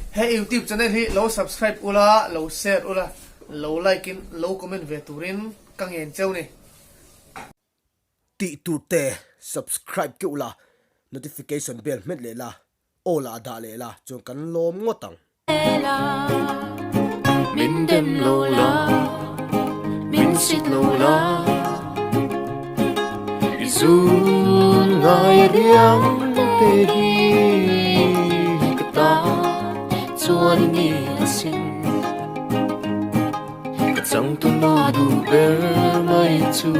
He YouTube channel hi lo subscribe ula, lo share ula, lo like in lo comment ve turin ka ngen cheu ni. Tih tur te subscribe keuh la, notification bell hmet leh la, aw lah dah leh la chuan kan lawm ngawt ang. Min dem lo la, min sit lo la, i zun ngai a riang te hi ka ta chuan i ni asin. Ka changtu na duh ber mai chu.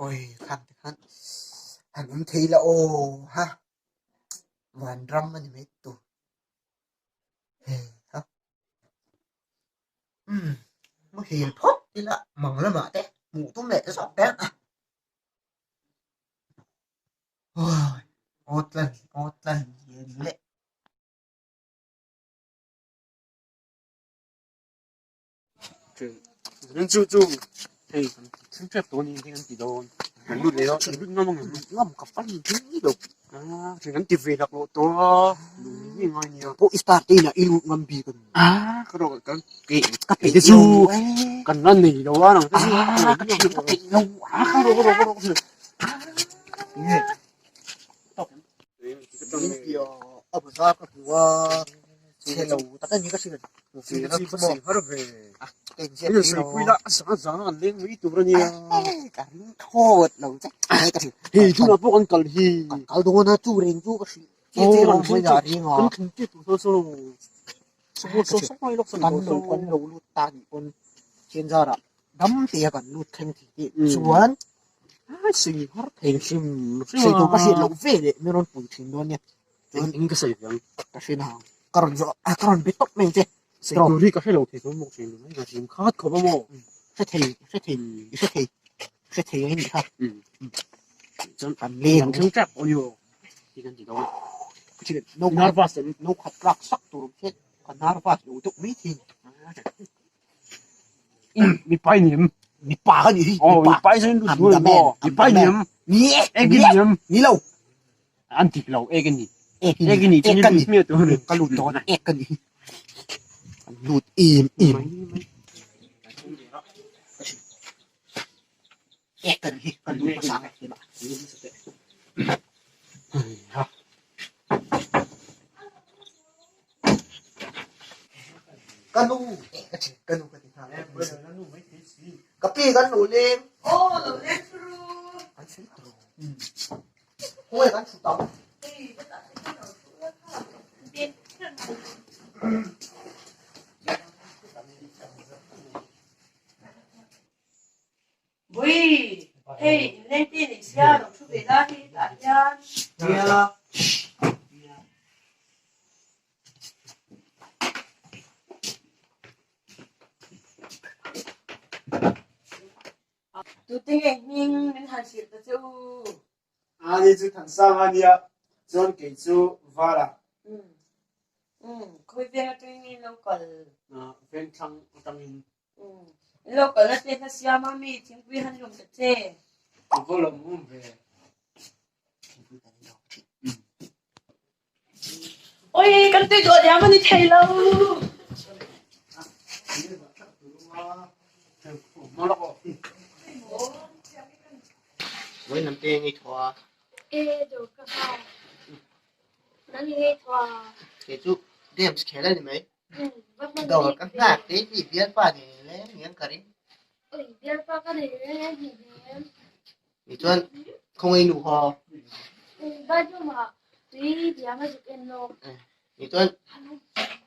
Oi khang te khan han awm thei la aw ha vanram a ni mai tur hei ha umm muhil phawt ila mang lamah te hmuh tum leh zawk te a oi aw tlan aw tlan lian leh. Chu chu hei kan thil tep tawh ani hei kan ti dawn kan lut leh dawn kan lut ngam ang em ngam ka pan ding lo a then kan ti ve lak loh tawh a duh ngei ngei ngai nia pawh i star te inah i lut ngam bik ani a ka rawh kan ke ka ke te chu kan la nei lo a nang te chu a ka thiam ka peih lo a ka rawh ka rawh ka rawh nge a bazar ka hmu a chhe lo tak ani ka hriat Hei tunah pawh kan kal hi kal dawn a chu reng chu ka hrilh che che lo mai a ring a kan thleng tir tur saw saw kan lo kan lo lut ta nih pawn thianzarah dam te a kan lut thleng thei tih chuan sei har thei hrim hrim sei tur ka hriat loh ve leh min rawn pui thin dawn nia chuan eng ka sawi ve ang ka hre nang ka rawn zawh a ka rawn be tawp mai ang che sei tur hi ka hre lo thei chuan maw hre mai ka hrim khat khawp a maw hre thei hre thei i hre thei hre thei a nih kha chuan kan leng kan thleng tep aw ti kan ti dawn no nervous em no khat tlak sak tur awm hian ka nervous lo deuh mai thin mipa i ni em mipa ka nih hi aw mipa i chuan lut dawn maw mipa i ni em ni e ek i ni em ni lo an dik lo ek i ni ek ek i ni ek ka ni hmiah tur ani ka lut dawn ek ka ni hi kan lut em em ek ka ni hi kan lut hmasa ang e Ka nu eh ka thin ka nu ka ti nghal ka pi kan lo leng aw lo leng thru kan fel tawh khawnge kan thut ang Bui, hei inleng te nei sia lo thu ve la hi tah hian. Nia. Tute nge hming min han hrilh ta che u. Ani chu Thansanga ania, chuan kei chu Vala. Umm, umm, khawi veng atangin nge in lo kal? Vengthlang atangin. Umm, in lo kal na te hla siam a mi thingpui han lum ta che. Ka va lawm awm ve. Thingpui kan in lo thin. Oi, kan tui duah diam a ni thei lo. Vawiin lam te ngei thaw a. E dawr ka nghal. Nang i ngei thaw a. Kei chu games khel a ni mai. Dawr ka nghak te hi bialpa nei reng reng ka ring. Oi, bialpa ka nei reng reng hleinem. Ni chuan khawngaih nu haw. Bathroom ah tui diam a zuk en lawk. Ni chuan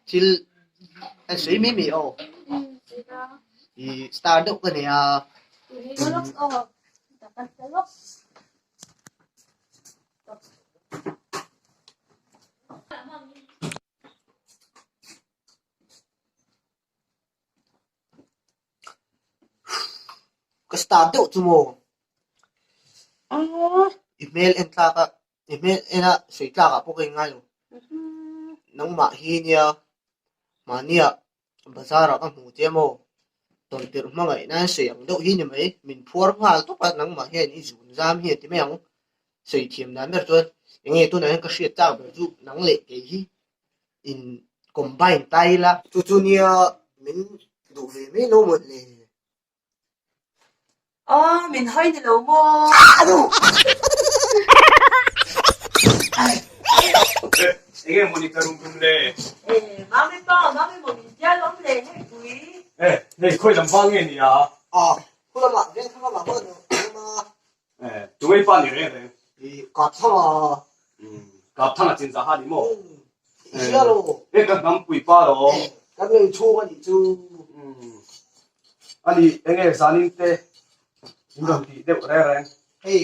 thil an sawi mai mai aw. I star deuh ka nei a. Ka star deuh chu maw? I hmel en tlak a, i hmel en a sawi tlak ah pawh ka inngai lo. Nangmah hi nia mahnia bazar ah ka hmu che maw? Tawn tirh hmangaih nan sawi ang deuh hi ni mai. Min phuar nghal tawp a, nangmah hian i zun zam hi a ti mai ang. Sawi thiam dan ber chuan Enge tunah hian ka hriat chak ber chu nang leh kei hi in combine ta ila. Chu chu nia min duh ve mai lo mawn le. Aw min hawi ni lo maw? Enge maw ni ka rum rum le? E mami pa mami maw min tia lawm le hei pui. E hei khawi lam vang nge ni a? A khu lamah veng thlang lamah pawh a awm a. E tunge pa ni reng reng? I kap thang a. Kap thang a chin zah ha ni maw? I hria lo. E ka hnam pui pa lo. Kan nei chhung a nih chu. Ani enge zanin te in rawn tih deuh reng reng. Hei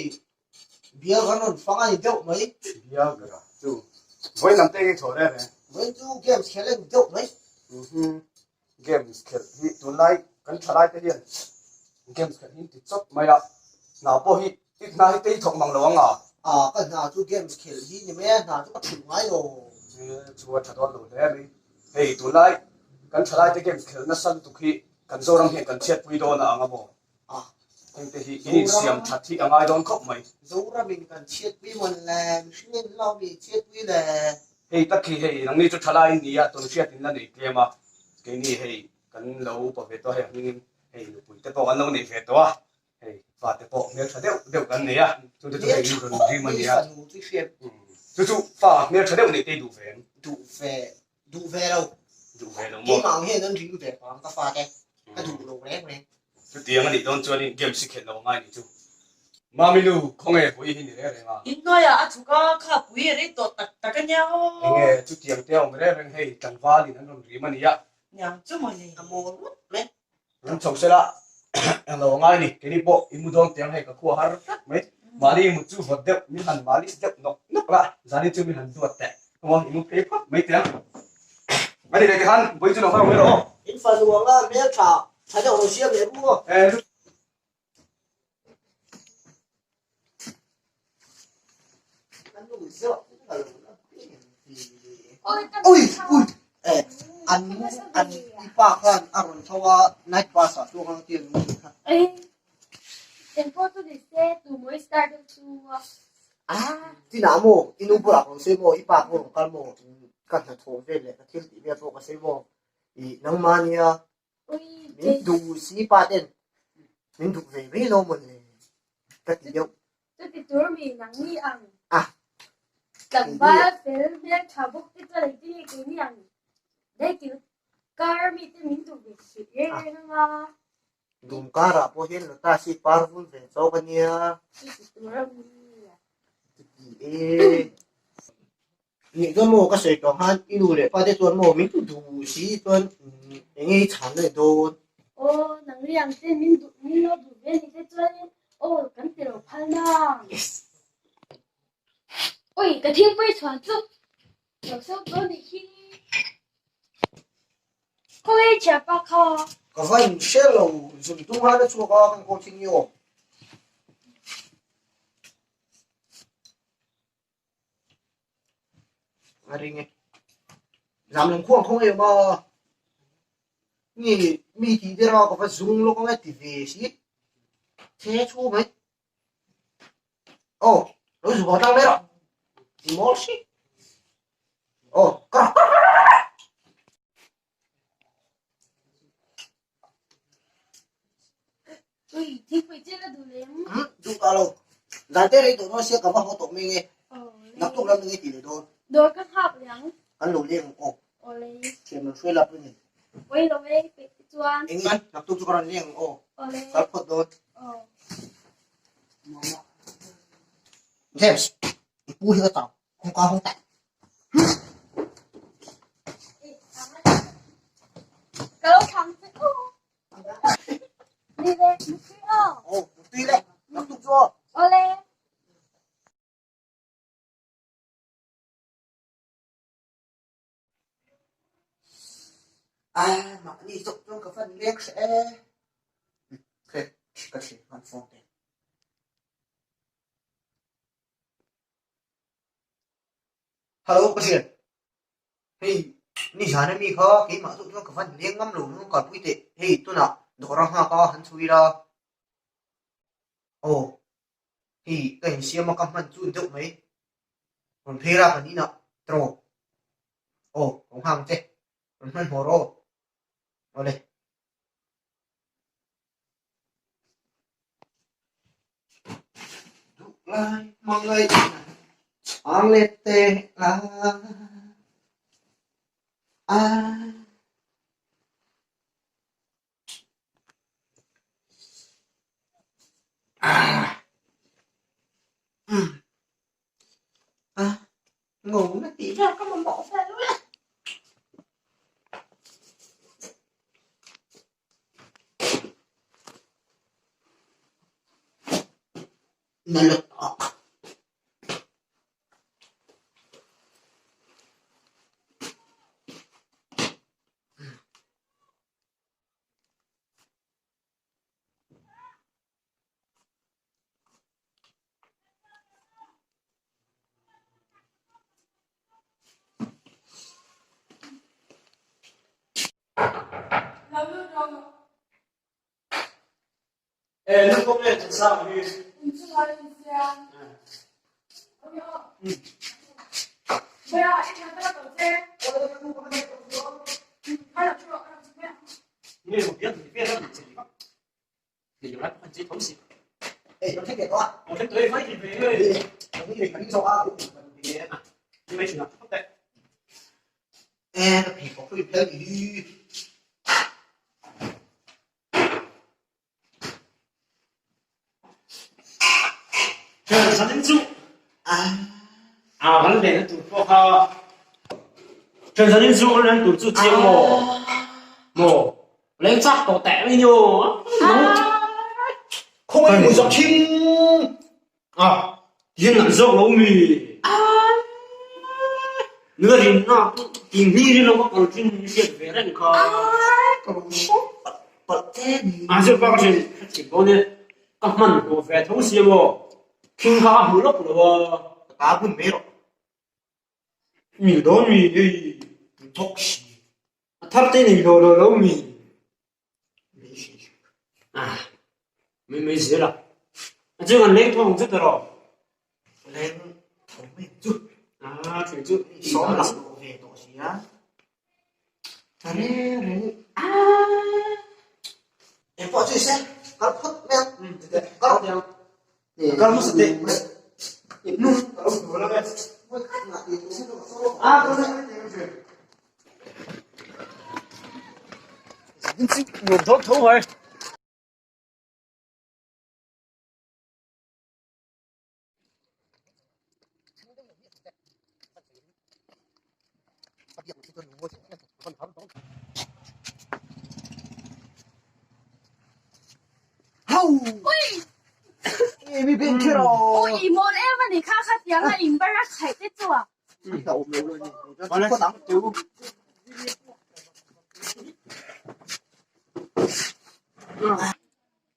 bial kan rawn fang a ni deuh mai. Bial ber a chu. Vawiin lam te enge chho reng reng. Vawiin chu games khelh a ni deuh mai. Games khelh hi tunlai kan thalai te hian games khelh hi an ti chawp mai a, hna pawh hi i hna hi tei thawk mang lo ang a. A ka hna chu games khelh hi ni mai a, hna chu ka thulh ngai lo. Chu a tha dawn lo hle mai. Hei tunlai kan thalai te games khelh nasa lutuk hi kan Zoram hian kan chhiatpui dawn a ang a maw? A hengte hi in insiam that hi a ngai dawn khawp mai. Zoramin kan chhiatpui mawn le, mihring in lo mi chhiatpui le. Hei tak hi hei nangni chu thalai in nia tawn hriat in la nei tlem a, keini hei kan lo upa ve tawh a hei a hmingin hei nupui te pawh kan lo nei ve tawh a, hei fate pawh hmeltha deuh deuh kan nei a, chungte chu hei in rawn rim a nia. Chu chu fa hmeltha deuh neih te i duh ve em? Duh ve Duh ve lo. Duh ve lo maw? Keimah ang hian an ring ve vang ka fate ka duh lo reng reng. Chutiang a nih dawn chuanin games hi khelh lo a ngai nih chu. Mami nu, khawnge pui hi ni reng reng a? Inhnuaiah a chhuk a, kha pui a rei tawh tak tak a nia aw. Enge chutiang te a awm reng reng hei tlangvalin an rawn rim a nia. Niang chu maw le? A mawl ngawt mai. Ram chho sela eng lo a ngai ni. Keini pawh i mu dawn tiang hei ka khua har tlat mai. Mahni i mut chu vawt deuh min han malis deuh nawk nawk la, zanin chu min han duat teh. Aw i mu phei phawt mai tiang. A ni leh tikhan vawi chu lo nghak mai rawh aw. In fanu anga hmel tha tha deuh lo siam leh ru aw. Eh. Ui ui eh an an i pa khan a rawn tho a night bus ah chuang ang tia nung kha. Ei engpawh chu ni se tu mawi star deuh chu a. Ah tinah maw i nu bulah ka rawn sawi maw i pa ka rawn kal maw ka hnathawh vel leh ka thil tih vel pawh ka sawi maw i nangmah nia Min duh si pa ten min duh ve mai lo mawn le ka ti deuh. Chuti tur mi nang ni ang. Ah. Tlangval fel hmel tha bawk te chuan engtin nge kei ni ang daikil kar mi te min duh ve hrih reng reng anga. Dum karah pawh hian lotus hi par vul ve chawk a nia. Chuti tur a mi. Chuti e. Nih chuan maw ka sawi tawh khan i nu leh pa te chuan maw min duh si chuan eng nge i chhan leh dawn? Aw nang riang te min duh min lo duh ve ni te chuanin aw kan ti lo phal nang. Ui ka thingpui chhuan chu lo sawk dawn nih hi. Khawi thiapa kha. Ka va in hre lo zun tum khan a chhuak a kan kawl thin ni aw. A ring e. Zam lam khuang khawng em a. Ni mi ti der a ka va zung lawk ang e ti ve si. Che chu mai. Oh, lo zu tang mai rawh. Ti mawl si. Oh, ka Ui, thingpui chen a duh lem. Hmm, duh ta lo. Zan te rei tawh dawn sia ka va haw tawh mai nge. Naktuk lam nge ti leh dawn. Dawr ka nghak leh ang. Kan lo leng ang aw. Awle. Thiam lo hruai lap ni. Pawi lo e, peih te chuan. Eng nge, naktuk chu ka rawn leng ang aw. Awle. Kal phawt dawn. Aw. James, i pu hi ka chau. Hong ka hong ta. Ka lo thang che u. Ni le, mutui aw. Aw, mutui le. Naktuk chu aw. Awle. Ah, mahni zawk chuan ka fan leng hreh e. Ka thlir hman phone te. Hello ka hriat. Hei nizan ami kha keimah zawk chuan ka van leng ngam lo nung kalpui teh. Hei tunah dawr a nghak a han chhui ila. Aw hei ka insiam a ka hman chun deuh mai. Rawn phei ra kan inah tawh. Aw, ka nghak ang che. Rawn hmanhmawh rawh aw. Awle. Duhlai hmangaihna chhang let te la a. Ngủ nó tí ra có một bộ phận luôn nó lực ọc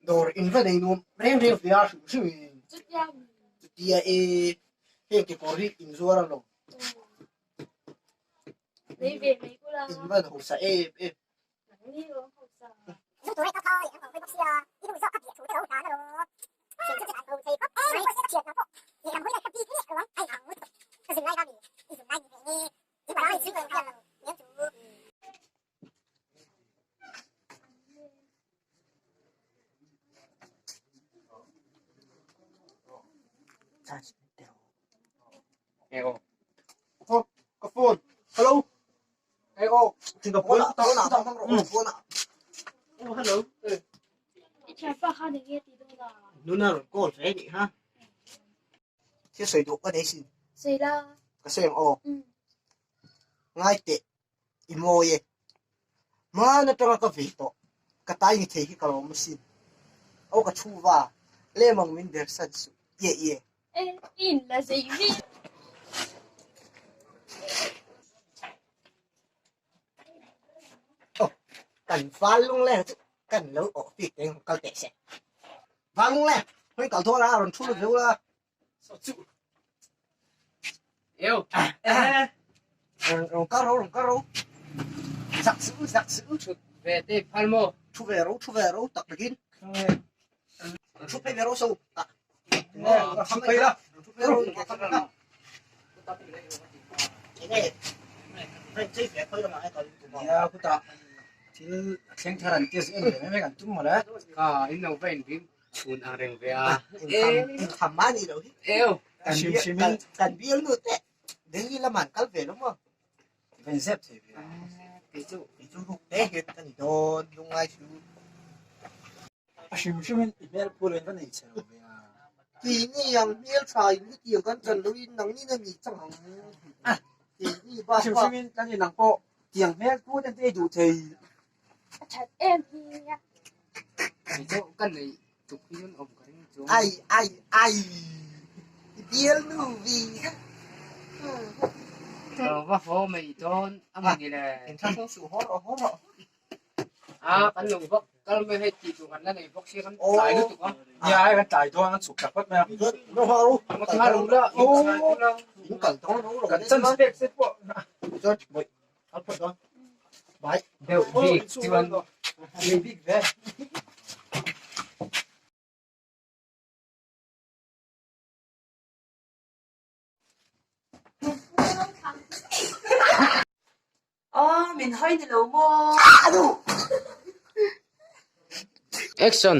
Dawr in va nei nuam reng reng ve a hrim hrim in chutia e heng kekawr hi in zuar a lawm in va hausa em em. Nuna rawn call ve anih ha. Thil sawi duh ka nei sin. Ka sawi ang aw. Ngai teh i mawi e. Hman atanga ka ve tawh. Ka tai ni thei hi ka lawm asin. Aw ka thu va. Lem ang min ber san suh. Ye ye. Aw kan val lung leng chu kan lo awh bik teh ang kal teh se. Val lung leng hawi kal dawn a rawn thu lut ve ula. Rawn kal ro rawn kal ro. Zak suh zak suh. Thut ve te phal maw? Thu ve ro thu ve ro tak takin. Thu phei ve ro so. Thu phei la. Thu phei ro. A hrim hrimin i hmel phu loin va nei chhe lo ve a. Keini ang hmel tha in hetiang kan chan loin nangnin a ni chang ang. Keini A hrim hrimin kan inang pawh tiang hmel phu ten te i duh thei. A that em hi a. Kei chu ka neih tuk hi chuan awm ka ring chuang. Ai ai ai i bialnu vi kha. Ka va haw mai dawn a mawni le. Inthlahrung suh haw rawh haw rawh. A kan lo vak kal mai hei tih tur kan la nei bawk sia kan tlai lutuk a. Nia ai kan tlai dawn an chhuk tak phawt mai a. Kan chan pek se pawh. Deuh bik chuan. Bik ve. Aw, min hawi ni lo maw? Action!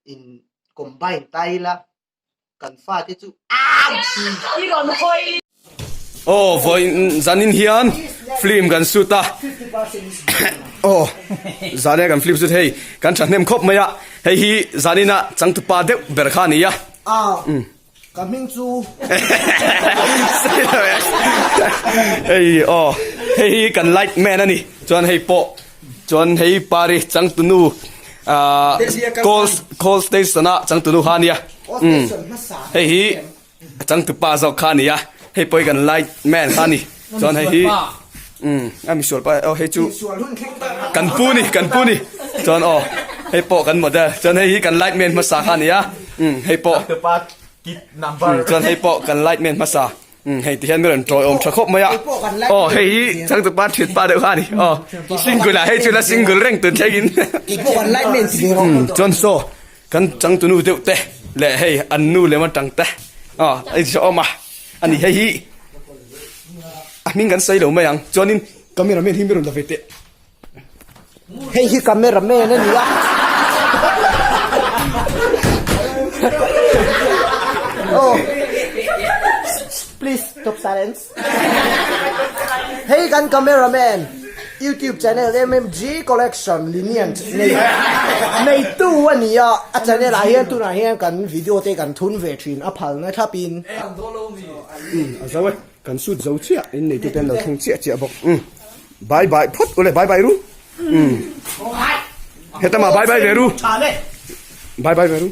In combine ta ila kan fate chu Aw vawiin zanin hian film kan shoot a aw zan kan film shoot hei kan thahnem khawp mai a hei hi zanina changtupa deuh ber kha a ni a. Ka hming chu. Hei aw hei hi kan light man a ni chuan hei pawh chuan hei pari changtunu ah call call station a changtunu kha a nia umm hei hi changtupa zawk kha a ni a hei pawh hi kan light man kha a ni chuan hei hi umm a misual pa aw hei chu kan pu ni kan pu ni chuan aw hei pawh kan model chuan hei hi kan light man hmasa kha a ni a umm hei pawh chuan hei pawh kan light man hmasa umm hei ti hian mi rawn tawiawm tha khawp mai a aw hei hi changtupa thian pa deuh kha a ni aw single ah hei chu la single reng tun thleng in umm chuan saw kan changtunu deuh te leh hei an nu lem atang te aw a insawi awm a a ni hei hi a hming kan sawi lo mai ang chuanin camera man hi mi rawn la ve teh. Hei hi camera man a ni a. Oh please stop silence. Hei kan camera man YouTube channel MMG collection lenient nei neitu a ni a a channel ah hian tunah hian kan video te kan thun ve thin a phalna thlapin. A zo e kan shoot zo chiah in neitu te an lo thleng chiah chiah bawk umm bye bye phawt ule bye bye ru umm hetama bye bye ve ru bye bye ve ru.